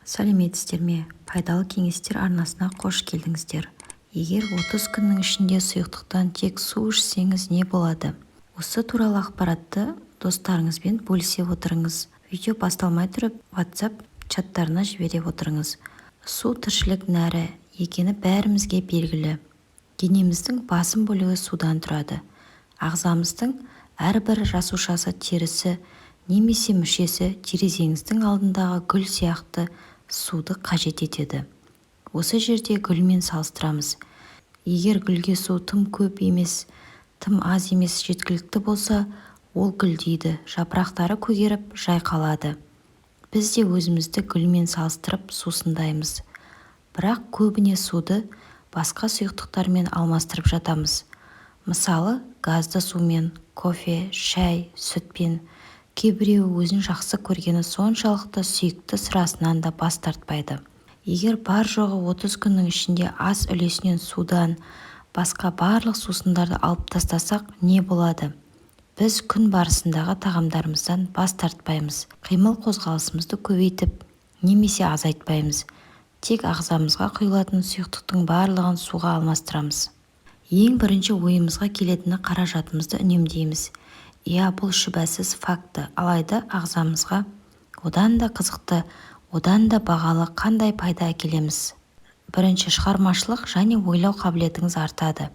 Сәлеметсіздер ме! Пайдалы кеңестер арнасына қош келдіңіздер! Егер 30 күннің ішінде сұйықтықтан тек су ішсеңіз не болады? Осы туралы ақпаратты достарыңызбен бөлісе отырыңыз. Видео басталмай тұрып, WhatsApp чаттарына жібере отырыңыз. Су тіршілік нәрі екені бәрімізге белгілі. Денеміздің басым бөлігі судан тұрады. Ағзамыздың әрбір жасушасы, терісі немесе мүшесі терезеңіздің алдындағы гүл сияқты суды қажет етеді. Осы жерде гүлмен салыстырамыз. Егер гүлге су тым көп емес, тым аз емес, жеткілікті болса, ол гүлдейді, жапырақтары көгеріп, жайқалады. Біз де өзімізді гүлмен салыстырып сусындаймыз. Бірақ көбіне суды басқа сұйықтықтармен алмастырып жатамыз. Мысалы, газды сумен, кофе, шәй, сүтпен. Кейбіреуі өзін жақсы көргені соншалықты сүйікті сырасынан да бас тартпайды. Егер бар-жоғы 30 күннің ішінде ас үлесінен судан басқа барлық сусындарды алып тастасақ не болады? Біз күн барысындағы тағамдарымыздан бас тартпаймыз, қимыл-қозғалысымызды көбейтіп немесе азайтпаймыз. Тек ағзамызға құйылатын сұйықтықтың барлығын суға алмастырамыз. Ең бірінші ойымызға келетіні қаражатымызды үнемдейміз. Иә, бұл шүбәсіз факті. Алайда ағзамызға одан да қызықты, одан да бағалы қандай пайда әкелеміз? Бірінші, шығармашылық және ойлау қабілетіңіз артады.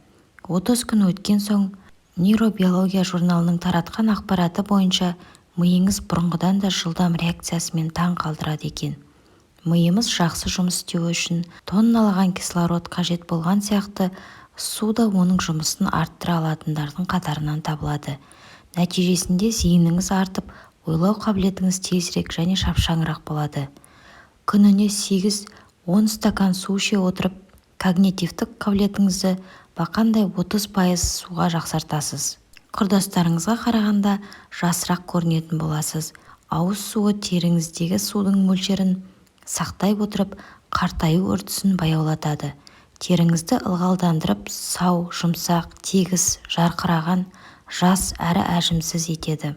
30 күн өткен соң Нейробиология журналының таратқан ақпараты бойынша миыңыз бұрынғыдан да жылдам реакциясымен таң қалдырады екен. Миымыз жақсы жұмыс істеуі үшін тонналаған кислород қажет болған сияқты, су да оның жұмысын арттыра алатындардың қатарынан табылады. Нәтижесінде зейініңіз артып, ойлау қабілетіңіз тезірек және шапшаңырақ болады. Күніне 8-10 стакан су іше отырып, когнитивтік қабілетіңізді бақандай 30% суға жақсартасыз. Құрдастарыңызға қарағанда жасырақ көрінетін боласыз. Ауыз суы теріңіздегі судың мөлшерін сақтай отырып, қартаю үрдісін баяулатады. Теріңізді ылғалдандырып, сау, жұмсақ, тегіс, жарқыраған, жас әрі әжімсіз етеді.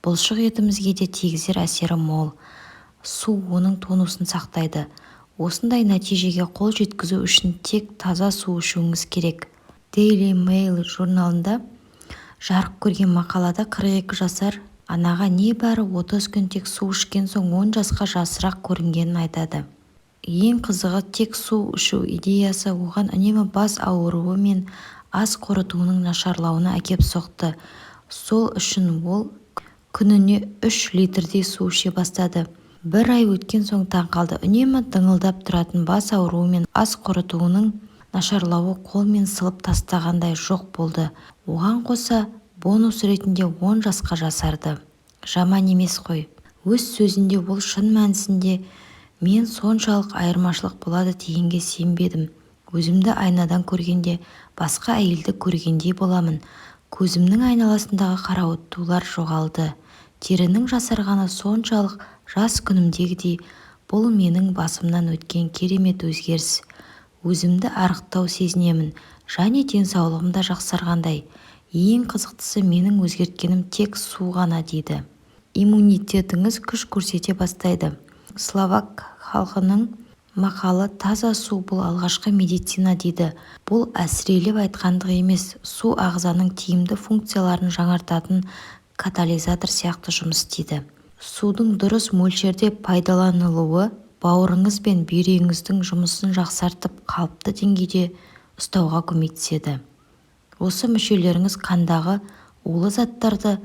Бұлшық етімізге де тигізер әсері мол. Су оның тонусын сақтайды. Осындай нәтижеге қол жеткізу үшін тек таза су ішуіңіз керек. Daily Mail журналында жарық көрген мақалада 42 жасар анаға небәрі 30 күн тек су ішкен соң 10 жасқа жасырақ көрінгенін айтады. Ең қызығы, тек су ішу идеясы оған үнемі бас ауруы мен ас қорытуының нашарлауына әкеп соқты. Сол үшін ол күніне 3 литрдей су іше бастады. Бір ай өткен соң таң қалды: үнемі дыңылдап тұратын бас ауруы мен ас қорытуының нашарлауы қолмен сылып тастағандай жоқ болды. Оған қоса бонус ретінде 10 жасқа жасарды. Жаман емес қой. Өз сөзінде ол: «Шын мәнісінде мен соншалық айырмашылық болады дегенге сенбедім. Өзімді айнадан көргенде басқа әйелді көргендей боламын. Көзімнің айналасындағы қарауытулар жоғалды. Терінің жасарғаны соншалық, жас күнімдегідей. Бұл менің басымнан өткен керемет өзгеріс. Өзімді арықтау сезінемін және денсаулығым да жақсарғандай. Ең қызықтысы, менің өзгерткенім тек су ғана», – дейді. Иммунитетіңіз күш көрсете бастайды. Словак халқының мақалы «Таза су – бұл алғашқы медицина» дейді. Бұл әсірелеп айтқандық емес. Су ағзаның тиімді функцияларын жаңартатын катализатор сияқты жұмыс істейді. Судың дұрыс мөлшерде пайдаланылуы бауырыңыз бен бүйрегіңіздің жұмысын жақсартып, қалыпты деңгейде ұстауға көмектеседі. Осы мүшелеріңіз қандағы улы заттарды,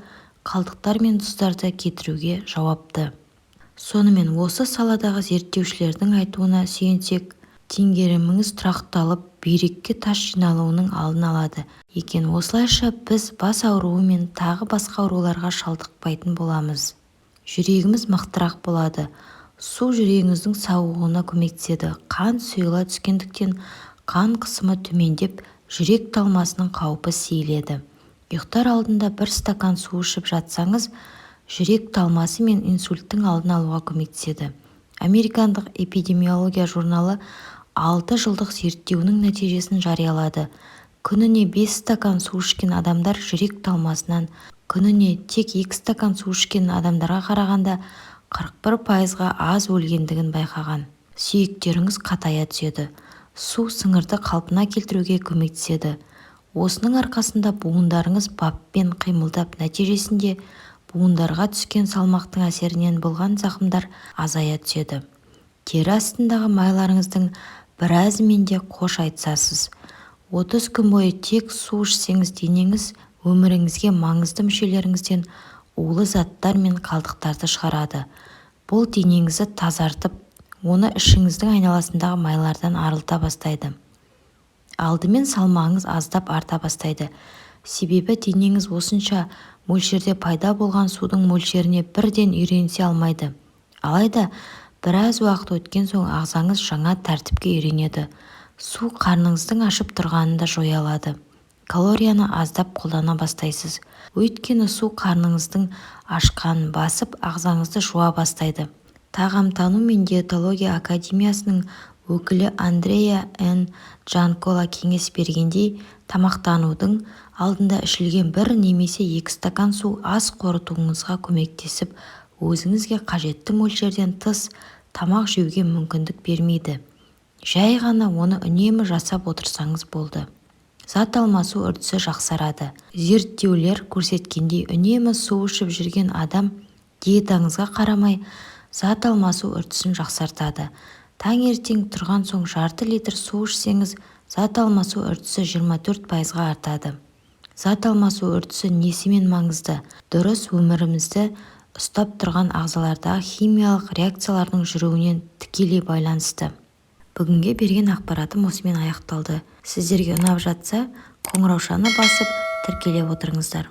қалдықтар мен тұздарды кетіруге жауапты. Сонымен, осы саладағы зерттеушілердің айтуына сүйенсек, теңгеріміңіз тұрақталып, бүйрекке тас жиналуының алдын алады екен. Осылайша біз бас ауруы мен тағы басқа ауруларға шалдықпайтын боламыз. Жүрегіміз мықтырақ болады. Су жүрегіңіздің сауығуына көмектеседі. Қан сұйыла түскендіктен, қан қысымы төмендеп, жүрек талмасының қаупі сейіледі. Ұйықтар алдында бір стакан су ішіп жатсаңыз, жүрек талмасы мен инсульттің алдын алуға көмектеседі. Американдық эпидемиология журналы 6 жылдық зерттеуінің нәтижесін жариялады. Күніне 5 стакан су ішкен адамдар жүрек талмасынан күніне тек 2 стакан су ішкен адамдарға қарағанда 41%-ға аз өлгендігін байқаған. Сүйектеріңіз қатая түседі. Су сіңірді қалпына келтіруге көмектеседі. Осының арқасында буындарыңыз баппен қимылдап, нәтижесінде буындарға түскен салмақтың әсерінен болған зақымдар азая түседі. Тері астындағы майларыңыздың біразымен де қош айтысасыз. 30 күн бойы тек су ішсеңіз, денеңіз өміріңізге маңызды мүшелеріңізден улы заттар мен қалдықтарды шығарады. Бұл денеңізді тазартып, оны ішіңіздің айналасындағы майлардан арылта бастайды. Алдымен салмағыңыз аздап арта бастайды. Себебі денеңіз осынша мөлшерде пайда болған судың мөлшеріне бірден үйренісе алмайды. Алайда біраз уақыт өткен соң ағзаңыз жаңа тәртіпке үйренеді. Су қарныңыздың ашып тұрғанын да жоя алады. Калорияны аздап қолдана бастайсыз. Өйткені су қарныңыздың ашқанын басып, ағзаңызды жуа бастайды. Тағамтану мен диетология академиясының өкілі Андреа Н. Джанкола кеңес бергендей, тамақтанудың алдында ішілген бір немесе екі стакан су ас қорытуыңызға көмектесіп, өзіңізге қажетті мөлшерден тыс тамақ жеуге мүмкіндік бермейді. Жай ғана оны үнемі жасап отырсаңыз болды. Зат алмасу үрдісі жақсарады. Зерттеулер көрсеткендей, үнемі су ішіп жүрген адам диетаңызға қарамай, зат алмасу үрдісін жақсартады. Таңертең тұрған соң жарты литр су ішсеңіз, зат алмасу үрдісі 24%-ға артады. Зат алмасу үрдісі несімен маңызды? Дұрыс өмірімізді ұстап тұрған ағзалардағы химиялық реакциялардың жүруінен тікелей байланысты. Бүгінге берген ақпаратым осымен аяқталды. Сіздерге ұнап жатса, қоңыраушаны басып, тіркеліп отырыңыздар.